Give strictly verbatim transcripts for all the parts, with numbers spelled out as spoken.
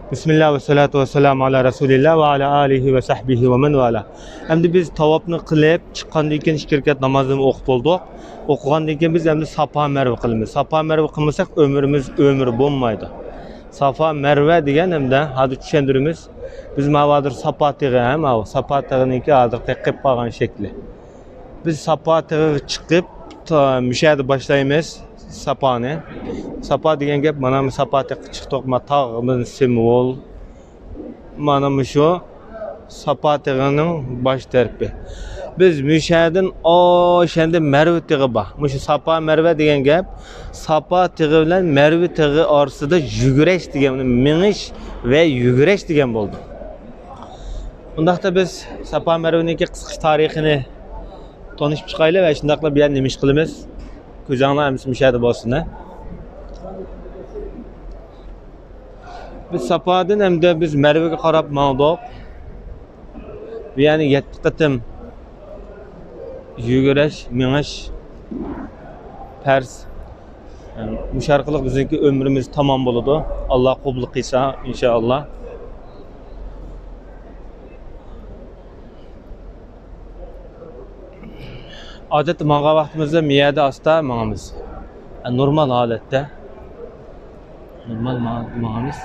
بىسمىللا ۋەسسالاتۇ ۋەسسالامۇ ئالا رەسۇلىللا ۋە ئالا ئالىھى ۋە سەھبىھى ۋە مەن ۋالا. ئەمدى بىز تاۋاپنى قىلىپ چىققاندىن كېيىن ئىككى رەكەت نامازنى ئوقۇپ بولدۇق. ئوقۇغاندىن كېيىن بىز ئەمدى ساپا مەرۋە قىلىمىز. ساپا مەرۋە قىلمىساق ئۆمرىمىز ئۆمۈر بولمايدۇ. ساپا مەرۋە دېگەن ئەمدى ھازىر چۈشەندۈرىمىز. بىز ماۋۇ ھازىر ساپا تېغى، ھە، ماۋۇ ساپا تېغىنىڭكى ھازىر قېقىپ قالغان شەكلى. بىز ساپا تېغىغا چىقىپ، تا-، مۇشۇ يەردە باشلايمىز ساپانى. ساپا دېگەن گەپ، مانا ساپا تېغىغا چىقتۇق، ما تاغ، ما سىمۋول. مانا مۇشۇ ساپا تېغىنىڭ باش تەرىپى. بىز مۇشۇ يەردىن ئاشەندە مەرۋە تېغى بار. مۇشۇ ساپا مەرۋە دېگەن گەپ، ساپا تېغى بىلەن مەرۋە تېغى ئارىسىدا يۈگۈرۈش دېگەن، مېڭىش ۋە يۈگۈرۈش دېگەن بولىدۇ. ئۇنداقتا بىز ساپا مەرۋىنىڭكى قىسقىچە تارىخىنى تونۇشۇپ چىقايلى ۋە شۇنداقلا بۇ يەردە نېمە ئىش قىلىمىز؟ كۆزۈڭلار ھەممىسى مۇشۇ يەردە بولسۇن، ھە؟ بىز ساپادىن ئەمدى بىز مەرۋىگە قاراپ ماڭدۇق. بۇ يەرنى يەتتە قېتىم يۈگۈرۈش، مېڭىش پەرز. مۇشۇ ئارقىلىق بىزنىڭكى ئۆمرىمىز تامام بولىدۇ. ئاللا قوبۇل قىلسا، ئىنشائاللا. ئادەتتە ماڭغان ۋاقتىمىزدا مىيەدە ئاستا ماڭىمىز. نورمال ھالەتتە. نورمال ماڭ-، ماڭىمىز.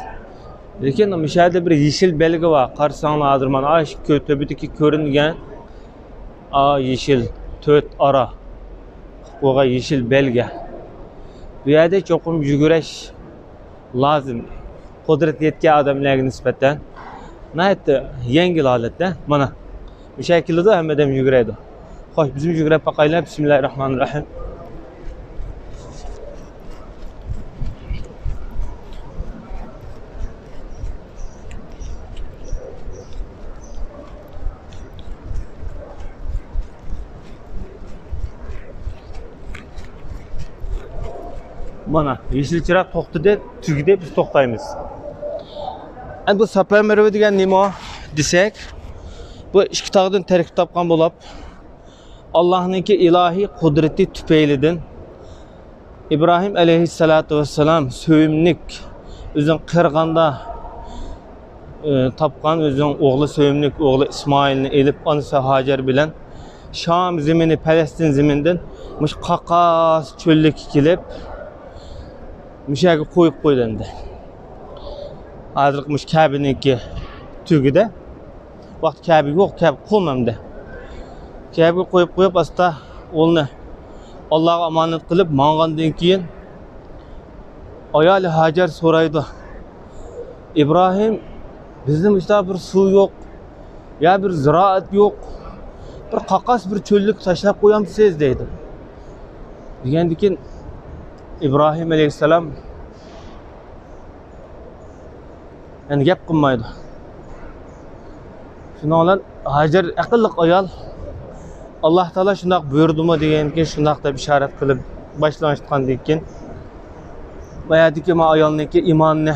لېكىن مۇشۇ يەردە بىر يېشىل بەلگە بار. قارىساڭلار ھازىر مانا ئاشۇ كۆ-، تۆپىدىكى كۆرۈنگەن، ئا، يېشىل تۆت ئارا قىلىپ قويغان يېشىل بەلگە. بۇ يەردە چوقۇم يۈگۈرۈش لازىم. قۇدرەت يەتكەن ئادەملەرگە نىسبەتەن ناھايىتى يەڭگىل ھالەتتە. مانا، مۇشۇ يەرگە كېلىدۇ، ھەممە ئادەم يۈگۈرەيدۇ. خوش، بىزمۇ يۈگۈرۈپ باقايلى. بىسمىللاھىررەھمانىررەھىم. مانا، يېشىل چىراغ توختىدى، تۈگىدى، بىز توختايمىز. ئەمدى بۇ ساپا مەرۋە دېگەن نېمە دېسەك، بۇ ئىككى تاغدىن تەركىب تاپقان بولۇپ، ئاللاھنىڭكى ئىلاھىي قۇدرىتى تۈپەيلىدىن ئىبراھىم ئەلەيھىسسالاتۇ ۋەسسالام سۆيۈملۈك، ئۆزىنىڭ قىرغاندا، ئى، تاپقان ئۆزىنىڭ ئوغلى، سۆيۈملۈك ئوغلى ئىسمائىلنى ئېلىپ، ئانىسى ھاجەر بىلەن شام زېمىنى، پەلەستىن زېمىنىدىن مۇشۇ قاقاس چۆللۈككە كېلىپ، مۇشۇ يەرگە قويۇپ قويدى ئەمدى. ھازىرقى مۇشۇ كەبىنىڭكى تۈگىدە. ۋاقىت كەبە يوق، كەبە قۇم ئەمدى. كەبىگە قويۇپ، قويۇپ، ئاستا ئوغلىنى ئاللاغا ئامانەت قىلىپ ماڭغاندىن كېيىن، ئايالى ھاجەر سورايدۇ، «ئىبراھىم، بىزدە مۇشۇنداق بىر سۇ يوق، يا بىر زىرائەت يوق، بىر قاقاس بىر چۆللۈك تاشلاپ قويامسىز؟» دەيدۇ. دېگەندىكىن ئىبراھىم ئەلەيھىسسالام يەنە گەپ قىلمايدۇ. شۇنىڭ بىلەن ھاجەر ئەقىللىق ئايال، ئاللا تائالا شۇنداق بۇيرۇدىمۇ دېگەندىكىن، شۇنداق دەپ ئىشارەت قىلىپ باشلىۋېتىۋاتقاندىن كېيىن، بۇ يەردىكى ما ئايالنىڭكى ئىمانىنى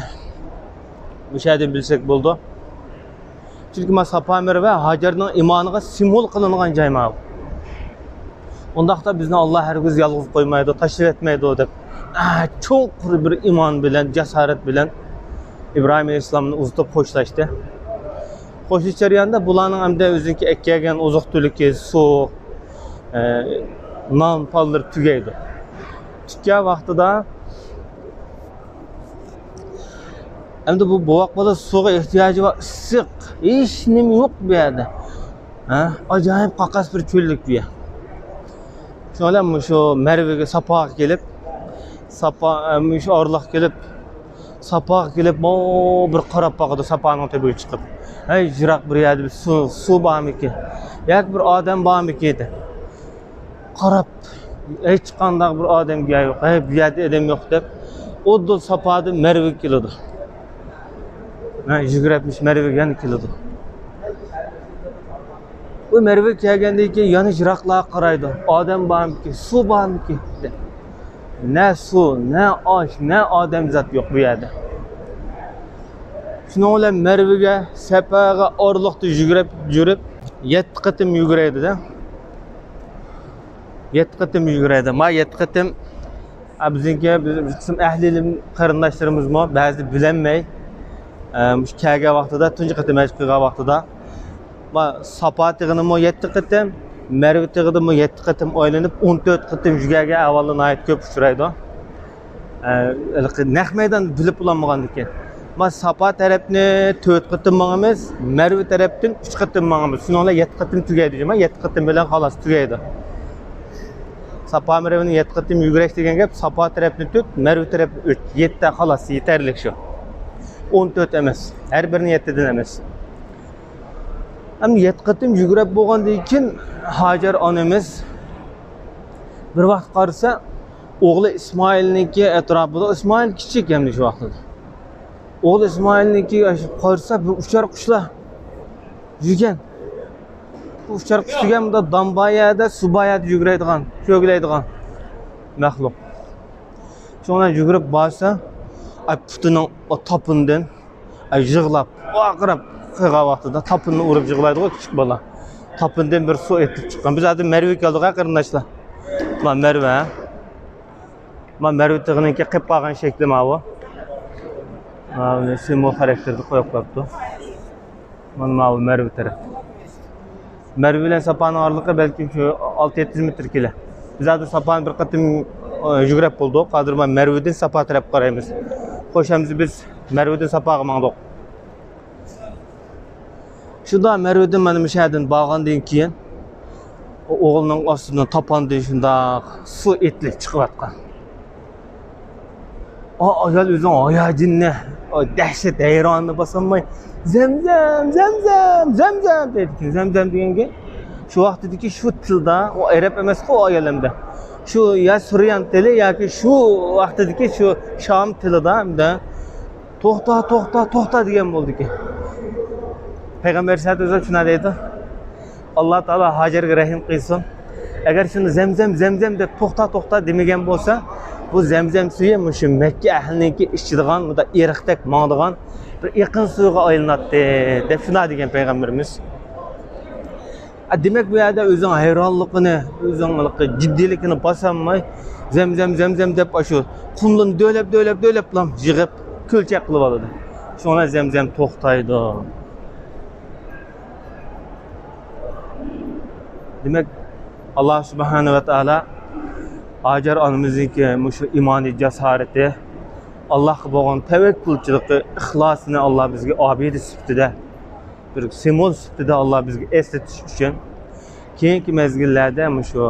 مۇشۇ يەردىن بىلسەك بولىدۇ. چۈنكى ما ساپا مەرۋە ھاجەرنىڭ ئىمانىغا سىمۋول قىلىنغان جاي ما. ئۇنداقتا بىزنى ئاللا ھەرگىز يالغۇز قويمايدۇ، تاشلىۋەتمەيدۇ دەپ، ئە، چوڭقۇر بىر ئىمان بىلەن، جاسارەت بىلەن ئىبراھىم ئەلەيھىسسالامنى ئۇزىتىپ خوشلاشتى. خوشلىشىش جەريانىدا بۇلارنىڭ ئەمدى ئۆزىنىڭكى ئەكەلگەن ئوزۇق-تۈلۈكى، سۇ، ئە، نان پاللىرى تۈگەيدۇ. تۈگىگەن ۋاقتىدا ئەمدى بۇ بوۋاق بالا سۇغا ئېھتىياجى بار، ئىسسىق، ھېچ نېمە يوق بۇ يەردە. ھە؟ ئاجايىپ قاقاس بىر چۆللۈك بۇ يەر. شۇنىڭ بىلەن مۇشۇ مەرۋىگە، ساپاغا كېلىپ، ساپا، ئە، مۇشۇ ئارىلىققا كېلىپ، ساپاغا كېلىپ، مو بىر قاراپ باقىدۇ، ساپانىڭ تۆپىگە چىقىپ. ھەي، يىراق بىر يەردە بىر سۇ، سۇ بارمىكىن؟ ياكى بىر ئادەم بارمىكىن؟ دەپ. قاراپ، ھېچقانداق بىر ئادەم يوق، ھەي، بۇ يەردە ئادەم يوق دەپ، ئۇدۇل ساپادىن مەرۋىگە كېلىدۇ. ھە، يۈگۈرۈپ مەرۋىگە يەنە كېلىدۇ. ئۇ مەرۋىگە كەلگەندىن كېيىن يەنە يىراقلارغا قارايدۇ. ئادەم بارمىكىن، سۇ بارمىكىن دەپ. نە سۇ، نە ئاش، نە ئادەمزات يوق بۇ يەردە. شۇنىڭ بىلەن مەرۋىگە، ساپاغا ئارىلىقتا يۈگۈرۈپ يۈرۈپ، يەتتە قېتىم يۈگۈرەيدۇ-دە. يەتتە قېتىم يۈگۈرەيدۇ. ما يەتتە قېتىم، ئا، بىزنىڭكى، بىز، بىز قىسىم ئەھلى ئىلىم قېرىنداشلىرىمىزمۇ بەزىدە بىلەلمەي، ئە، مۇشۇ كەلگەن ۋاقتىدا، تۇنجى قېتىم ھەج قىلغان ۋاقتىدا، ما، ساپا تېغىنىمۇ يەتتە قېتىم، مەرۋە تېغىدىمۇ يەتتە قېتىم ئايلىنىپ، ئون تۆت قېتىم يۈگۈرگەن ئەھۋاللار ناھايىتى كۆپ ئۇچرايدۇ. ئە، ھېلىقى نەق مەيدان بىلىپ بولالمىغاندىكىن. ما، ساپا تەرەپنى تۆت قېتىم ماڭىمىز، مەرۋە تەرەپتىن ئۈچ قېتىم ماڭىمىز. شۇنىڭ بىلەن يەتتە قېتىم تۈگەيدۇ، جۇما، يەتتە قېتىم بىلەن خالاس تۈگەيدۇ. ساپا مەرۋىنى يەتتە قېتىم يۈگۈرۈش دېگەن گەپ، ساپا تەرەپنى تۆت، مەرۋە تەرەپنى ئۈچ، يەتتە، خالاس، يېتەرلىك شۇ. ئون تۆت ئەمەس، ھەر بىرىنى يەتتىدىن ئەمەس. ئەمدى يەتتە قېتىم يۈگۈرۈپ بولغاندىن كېيىن، ھاجەر ئانىمىز بىر ۋاقىت قارىسا، ئوغلى ئىسمائىلنىڭكى ئەتراپىدا، ئىسمائىل كىچىك ئەمدى شۇ ۋاقىتتا. ئوغلى ئىسمائىلنىڭكى قارىسا، بىر ئۇچار قۇشلار يۈرگەن. بۇ ئۇچار قۇش دېگەن بۇنداق دام بار يەردە، سۇ بار يەردە يۈگۈرەيدىغان، چۆگىلەيدىغان مەخلۇق. شۇڭا يۈگۈرۈپ بارسا، ئاي، پۇتىنىڭ ئو تاپىنىدىن، ئاي، يىغلاپ، ۋارقىراپ قالغان ۋاقتىدا تاپىنىنى ئۇرۇپ يىغلايدىغۇ كىچىك بالا. تاپىنىدىن بىر سۇ ئېتىلىپ چىققان. بىز ھازىر مەرۋىگە كەلدۇق ھە، قېرىنداشلار. مانا مەرۋە، ھە؟ مانا مەرۋە تېغىنىڭكى قېلىپ قالغان شەكلى ماۋۇ. ماۋۇنى سىمۋول خاراكتېردا قويۇپ قويۇپتۇ. مانا ماۋۇ مەرۋە تەرەپ. مەرۋە بىلەن ساپانىڭ ئارىلىقى بەلكىم شۇ ئالتە يەتتە يۈز مېتىر كېلە. بىز ھازىر ساپانى بىر قېتىم، ئە، يۈگۈرۈپ بولدۇق. ھازىر مانا مەرۋىدىن ساپا تەرەپ قارايمىز. خوش، ئەمدى بىز مەرۋىدىن ساپاغا ماڭدۇق. شۇنداق مەرۋىدىن مانا مۇشۇ يەردىن بارغاندىن كېيىن، ئوغلىنىڭ ئاستىدىن تاپاندىن شۇنداق سۇ ئېتىلىپ چىقىۋاتقان. ئا، ئايال ئۆزىنىڭ ھاياجىنىنى، ئا، دەھشەت ھەيرانىنى باسالماي، «زەمزەم، زەمزەم، زەمزەم» دەيدىكەن. زەمزەم دېگەن گەپ شۇ ۋاقتىدىكى شۇ تىلدا، ئۇ ئەرەب ئەمەسقۇ ئۇ ئايال ئەمدى. شۇ يا سۈريان تىلى ياكى شۇ ۋاقتىدىكى شۇ شام تىلىدا ئەمدى «توختا، توختا، توختا» دېگەن بولىدىكەن. پەيغەمبەر ئەلەيھىسسالاتۇ ۋەسسالام شۇنداق دەيدۇ. ئاللا تائالا ھاجەرگە رەھىم قىلسۇن. ئەگەر شۇنى «زەمزەم، زەمزەم» دەپ «توختا، توختا» دېمىگەن بولسا، بۇ زەمزەم سۈيى مۇشۇ مەككە ئەھلىنىڭكى ئىچىدىغان، مۇنداق ئېرىقتەك ماڭىدىغان بىر ئېقىن سۇيىغا ئايلىناتتى، دەپ شۇنداق دېگەن پەيغەمبىرىمىز. ئە، دېمەك، بۇ يەردە ئۆزىنىڭ ھەيرانلىقىنى، ئۆزىنىڭ جىددىيلىكىنى باسالماي، «زەمزەم، زەمزەم» دەپ، ئاشۇ قۇملىرىنى دۆلەپ، دۆلەپ، دۆلەپلا يىغىپ، كۆلچەك قىلىۋالىدۇ. شۇڭا زەمزەم توختايدۇ. دېمەك، ئاللا سۇبھانە ۋە تائالا ھاجەر ئانىمىزنىڭكى مۇشۇ ئىمانىي جاسارىتى، ئاللاغا بولغان تەۋەككۈلچىلىكى، ئىخلاسىنى ئاللا بىزگە ئابىدە سۈپىتىدە، بىر سىمۋول سۈپىتىدە ئاللا بىزگە ئەسلىتىش ئۈچۈن، كېيىنكى مەزگىللەردە مۇشۇ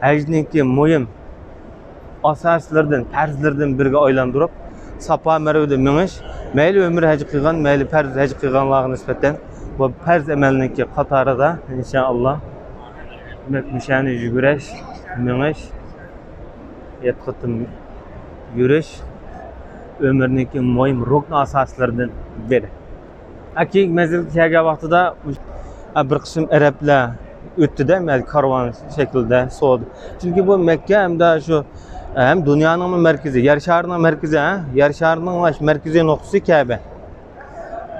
ھەجنىڭكى مۇھىم ئاساسلىرىدىن، پەرزلىرىدىن بىرىگە ئايلاندۇرۇپ، ساپا مەرۋىدە مېڭىش، مەيلى ئۆمۈر ھەج قىلغان، مەيلى پەرز ھەج قىلغانلارغا نىسبەتەن بۇ پەرز ئەمەلنىڭكى قاتارىدا، ئىنشائاللا، دېمەك، مۇشۇنى يۈگۈرۈش، مېڭىش، يەتتە قېتىم يۈرۈش ئۆمۈرنىڭكى مۇھىم رۇكنى ئاساسلىرىدىن بىرى. ھە، كېيىنكى مەزگىلگە كەلگەن ۋاقتىدا، ھە، بىر قىسىم ئەرەبلەر ئۆتتى-دە، مەن كارۋان شەكلىدە سودا. چۈنكى بۇ مەككە ھەمدە شۇ، ھەم دۇنيانىڭمۇ مەركىزى، يەر شارىنىڭ مەركىزى، ھە، يەر شارىنىڭ مەركىزىي نۇقتىسى كەبە.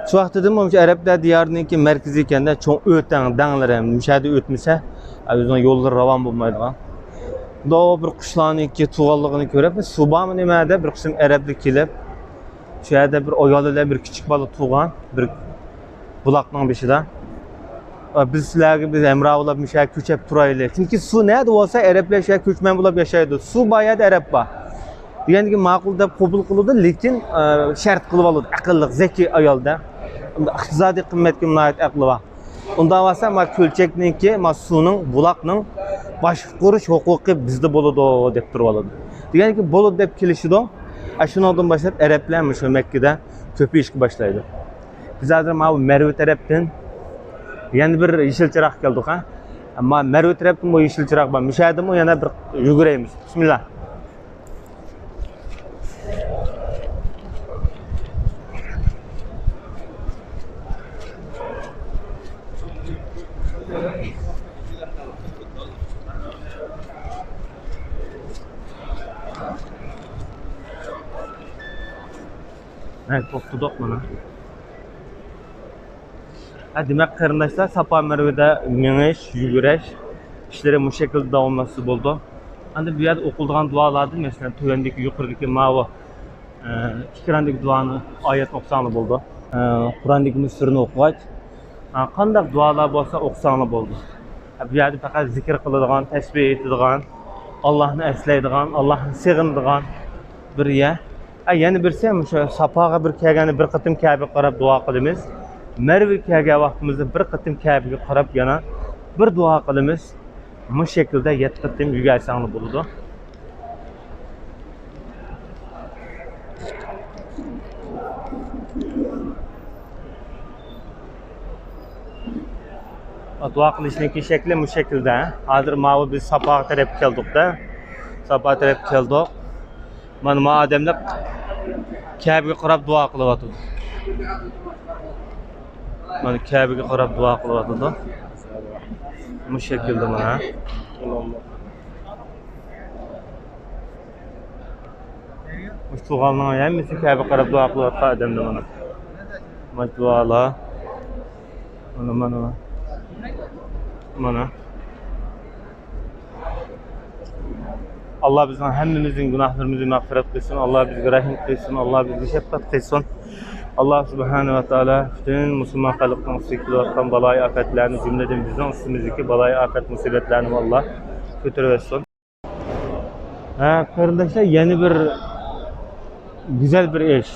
شۇ ۋاقتىدىمۇ مۇشۇ ئەرەبلەر دىيارىنىڭكى مەركىزى ئىكەن-دە، چوڭ ئۆتەڭ دەڭلىرى، مۇشۇ يەردە ئۆتمىسە، ئۆزىنىڭ يوللىرى راۋان بولمايدىغان. مۇنداق بىر قۇشلارنىڭكى تۇغانلىقىنى كۆرۈپ، سۇ بارمۇ نېمە دەپ بىر قىسىم ئەرەبلەر كېلىپ، شۇ يەردە بىر ئايال بىلەن بىر كىچىك بالا تۇغان، بىر بۇلاقنىڭ بېشىدا. «بىز سىلەرگە، بىز ھەمراھ بولاپ مۇشۇ يەرگە كۆچۈپ تۇرايلى. چۈنكى سۇ نەدە بولسا، ئەرەبلەر شۇ يەرگە كۆچمەن بولاپ ياشايدۇ. سۇ بار يەردە ئەرەب بار.» دېگەندىكىن ماقۇل دەپ قوبۇل قىلىدۇ، لېكىن، ئە، شەرت قىلىۋالىدۇ. ئەقىللىق، زەكىي ئايال-دە. ئىقتىسادىي قىممەتكە ناھايىتى ئەقلى بار. ئۇنداق بولسا، ما كۆلچەكنىڭكى، ما سۇنىڭ، بۇلاقنىڭ باشقۇرۇش ھوقۇقى بىزدە بولىدۇ، دەپ تۇرۇۋالىدۇ. دېگەنكى بولىدۇ دەپ كېلىشىدۇ. ئە، شۇنىڭدىن باشلاپ ئەرەبلەر مۇشۇ مەككىدە كۆپىيىشكە باشلايدۇ. بىز ھازىر ماۋۇ مەرۋە تەرەپتىن يەنە بىر يېشىل چىراغ كەلدۇق، ھە. ئەمما مەرۋە تەرەپتىن بۇ يېشىل چىراغ بار. مۇشۇ يەردىمۇ يەنە بىر يۈگۈرەيمىز. بىسمىللا. ھە، توختىدۇق مانا. ھە، دېمەك، قېرىنداشلار، ساپا مەرۋىدە مېڭىش، يۈگۈرۈش ئىشلىرى مۇشۇ شەكىلدە داۋاملاشسا بولىدۇ. ئەمدى بۇ يەردە ئوقۇلىدىغان دۇئالاردىن، مەسىلەن، تۆۋەندىكى، يۇقىرىدىكى ماۋۇ، ئە، ئىككى قىراندىكى دۇئانى، ئايەتنى ئوقۇساڭلار بولىدۇ. ئە، قۇرئاندىكى بۇ سۈرىنى ئوقۇغاچ، ئە، قانداق دۇئالار بولسا ئوقۇساڭلار بولىدۇ. ئە، بۇ يەردە پەقەت زىكىر قىلىدىغان، تەسبىھ ئېيتىدىغان، ئاللاھنى ئەسلەيدىغان، ئاللاھنى سېغىنىدىغان بىر يەر. ئە، يەنە بىرسى، مۇشۇ ساپاغا بىر كەلگەندە بىر قېتىم كەبىگە قاراپ دۇئا قىلىمىز. مەرۋىگە كەلگەن ۋاقتىمىزدا بىر قېتىم كەبىگە قاراپ يەنە بىر دۇئا قىلىمىز. مۇشۇ شەكىلدە يەتتە قېتىم يۈگۈرسەڭلار بولىدۇ. دۇئا قىلىشنىڭكى شەكلى مۇشۇ شەكىلدە. ھازىر ماۋۇ بىز ساپاغا تەرەپ كەلدۇق-دە. ساپا تەرەپ كەلدۇق. مانا ما ئادەملەر كەبىگە قاراپ دۇئا قىلىۋاتىدۇ. مانا كەبىگە قاراپ دۇئا قىلىۋاتىدۇ. مۇشۇ شەكىلدە مانا. مۇشۇ تۇرغانلارنىڭ ھەممىسى كەبىگە قاراپ دۇئا قىلىۋاتقان ئادەمدە مانا. مانا دۇئالار. مانا، مانا. مانا. ئاللا بىزنىڭ ھەممىمىزنىڭ گۇناھلىرىمىزنى مەغپىرەت قىلسۇن، ئاللا بىزگە رەھىم قىلسۇن، ئاللا بىزگە شەپقەت قىلسۇن. ئاللا سۇبھانەھۇ ۋە تائالا پۈتۈن مۇسۇلمان خەلقنىڭ ئۈستىگە كېلىۋاتقان بالايىئاپەتلەرنى، جۈملىدىن بىزنىڭ ئۈستىمىزدىكى بالايىئاپەت مۇسىبەتلەرنى ئاللا كۆتۈرۈۋەتسۇن. ھە، قېرىنداشلار، يەنە بىر گۈزەل بىر ئىش.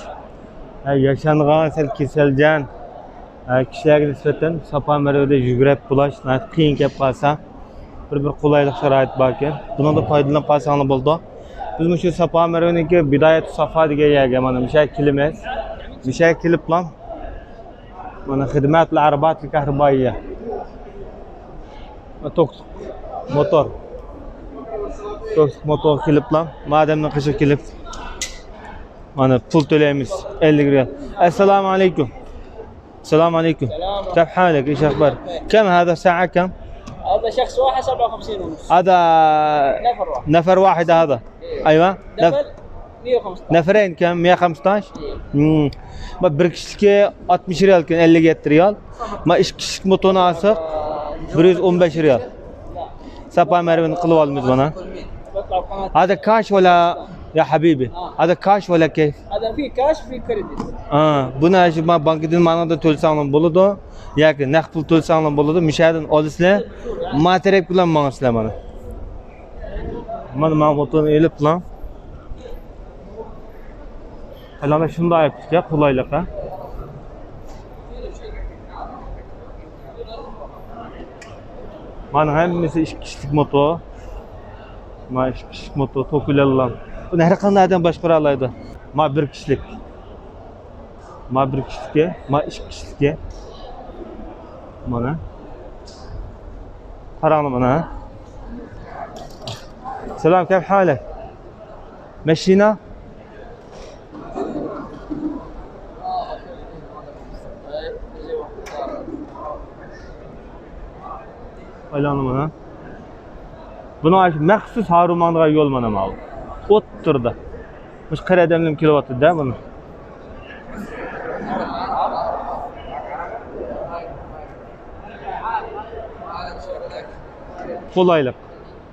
ھە، ياشانغان، سەل كېسەلچان، ھە، كىشىلەرگە نىسبەتەن ساپا مەرۋىدە يۈگۈرۈپ بولاش ناھايىتى قىيىن كەپ قالسا، بىر، بىر قولايلىق شارائىت باركەن. بۇنىڭدىن پايدىلىنىپ قالساڭلار بولىدۇ. بىز مۇشۇ ساپا مەرۋىنىڭكى بىدايەتۇ سافا دېگەن يەرگە مانا مۇشۇ يەرگە كېلىمىز. مۇشۇ يەرگە كېلىپلا مانا خىدمەتۇل ئەرباتىل كەھرىبائىيە. توكلۇق موتور. توكلۇق موتور كېلىپلا، مادەمنىڭ قېشىغا كېلىپ، مانا پۇل تۆلەيمىز، ئەللىك رىيال. ئەسسالامۇ ئەلەيكۇم. السلام عليكم. سلام. كيف حالك؟ ايش اخبار؟ كم هذا ساعة كم؟ هذا شخص واحد سبعة وخمسين ونص. هذا نفر واحد. نفر واحد هذا. ايوه. نفر نف- مية وخمستاش. نفرين كم؟ مية وخمستاش؟ مم. ما بىر كىشىلىكى ئاتمىش رىيال ئىكەن، ئەللىك يەتتە رىيال. ما ئىككى كىشىلىك موتونى ئالساق، بىر يۈز ئون بەش رىيال. ساپا مەرۋىنى قىلىپ ئالىمىز مانا. هذا كاش ولا يا حبيبي؟ هذا كاش ولا كيف؟ هذا في كاش وفي كريدت. ھا، بۇنى شۇ ما بانكىدىن ماڭىدا تۆلىسەڭلار بولىدۇ. ياكى نەق پۇل تۆلىسەڭلار بولىدۇ. مۇشەدىن ئالىسىلەر. ما تەرەپ بىلەن ماڭىسىلەر مانا. مانا ما موتورنى ئېلىپلا. ئايلانما شۇنداق ئېيتىشكە قولايلىق، ھە. مانا ھەممىسى ئىككى كىشىلىك موتور. ما ئىككى كىشىلىك موتور، توكلىلار. بۇنى ھەر قانداق ئادەم باشقۇرالايدۇ. ما بىر كىشىلىك. ما بىر كىشىلىكى، ما ئىككى كىشىلىكى. مانا. قاراڭلار مانا. سلام، كيف حالك؟ ماشينا؟ ئايلانما، ھە؟ بۇنىڭ مەخسۇس ھارۇ ماڭىدىغان يول مانا ماۋۇ. ئوتتۇرىدا. مۇشۇ قېرى ئادەملەرمۇ كېلىۋاتىدۇ-دە بۇنى. قولايلىق.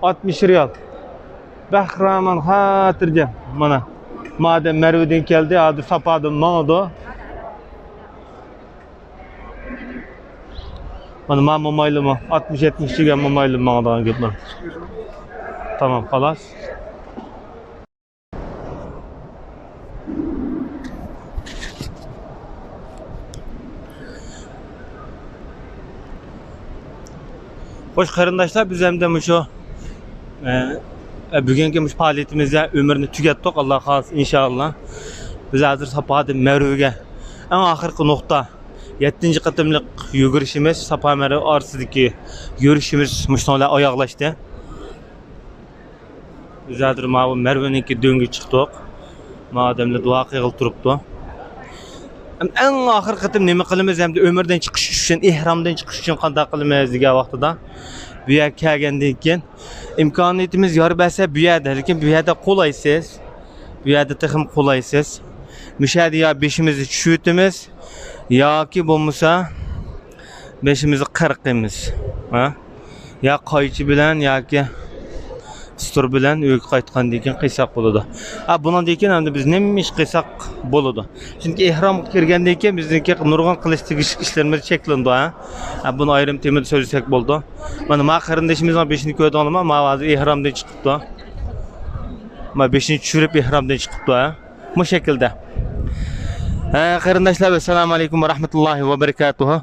ئاتمىش رىيال. بەخرامان خاتىرجەم. مانا. مادەم مەرۋىدىن كەلدى، ھازىر ساپادىن ماڭىدۇ. مانا، ما مومايلىمۇ، ئاتمىش يەتمىش دېگەن مومايلىم ماڭىدىغان گەپلەر. تامام، خالاس. خوش قېرىنداشلار، بىز ئەمدى مۇشۇ، ئە، ئە، بۈگۈنكى مۇشۇ پائالىيىتىمىزدە ئۆمۈرنى تۈگەتتۇق، ئاللا خالىسا، ئىنشائاللا. بىز ھازىر ساپادىن مەرۋىگە، ئەڭ ئاخىرقى نۇقتا، يەتتىنچى قېتىملىق يۈگۈرۈشىمىز، ساپا مەرۋ ئارىسىدىكى يۈرۈشىمىز مۇشۇنىڭ بىلەن ئاياغلاشتى. بىز ھازىر ماۋۇ مەرۋىنىڭكى دۆڭگە چىقتۇق. ما ئادەملەر دۇئا قىلغىلى تۇرۇپتۇ. ئەم-، ئەڭ ئاخىرقى قېتىم نېمە قىلىمىز؟ ئەمدى ئۆمرىدىن چىقىش ئۈچۈن، ئېھرامدىن چىقىش ئۈچۈن قانداق قىلىمىز دېگەن ۋاقتىدا، بۇ يەرگە كەلگەندىن كېيىن ئىمكانىيىتىمىز يار بەرسە بۇ يەردە، لېكىن بۇ يەردە قولايسىز. بۇ يەردە تېخىمۇ قولايسىز. مۇشۇ يەردە يا بېشىمىزنى چۈشۈرتىمىز، ياكى بولمىسا بېشىمىزنى قىرقىمىز. ھە؟ يا قايچى بىلەن ياكى دۇستۇر بىلەن ئۆيگە قايتقاندىن كېيىن قىلساق بولىدۇ. ھە، بۇنىڭدىن كېيىن ئەمدى بىز نېمە ئىش قىلساق بولىدۇ؟ چۈنكى ئېھرامغا كىرگەندىن كېيىن بىزنىڭكى نۇرغۇن قىلىش تېگىشلىك ئىشلىرىمىز چەكلىنىدۇ، ھە؟ ھە، بۇنى ئايرىم تېمىدا سۆزلىسەك بولىدۇ. مانا، ما قېرىندىشىمىزنىڭ بېشىنى كۆردۈڭلارمۇ؟ ما ھازىر ئېھرامدىن چىقىپتۇ. ما بېشىنى چۈشۈرۈپ ئېھرامدىن چىقىپتۇ، ھە؟ مۇ شەكىلدە. ھە، قېرىنداشلار، ئەسسالامۇ ئەلەيكۇم ۋە رەھمەتۇللاھى ۋە بەرىكاتۇھۇ.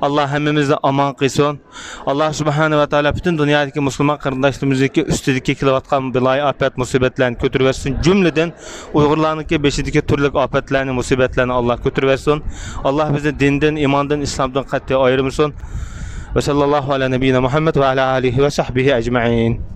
ئاللا ھەممىمىزنى ئامان قىلسۇن. ئاللا سۇبھانە ۋە تائالا پۈتۈن دۇنيادىكى مۇسۇلمان قېرىنداشلىرىمىزنىڭكى ئۈستىدىكى كېلىۋاتقان بىلايى ئاپەت مۇسىبەتلەرنى كۆتۈرۈۋەتسۇن. جۈملىدىن ئۇيغۇرلارنىڭكى بېشىدىكى تۈرلۈك ئاپەتلەرنى، مۇسىبەتلەرنى ئاللا كۆتۈرۈۋەتسۇن. ئاللا بىزنى دىندىن، ئىماندىن، ئىسلامدىن قەتئىي ئايرىمىسۇن. ۋە ساللاللاھۇ ئەلا نەبىييىنا مۇھەممەد ۋە ئەلا ئالىھى ۋە سەھبىھى ئەجمەئىن.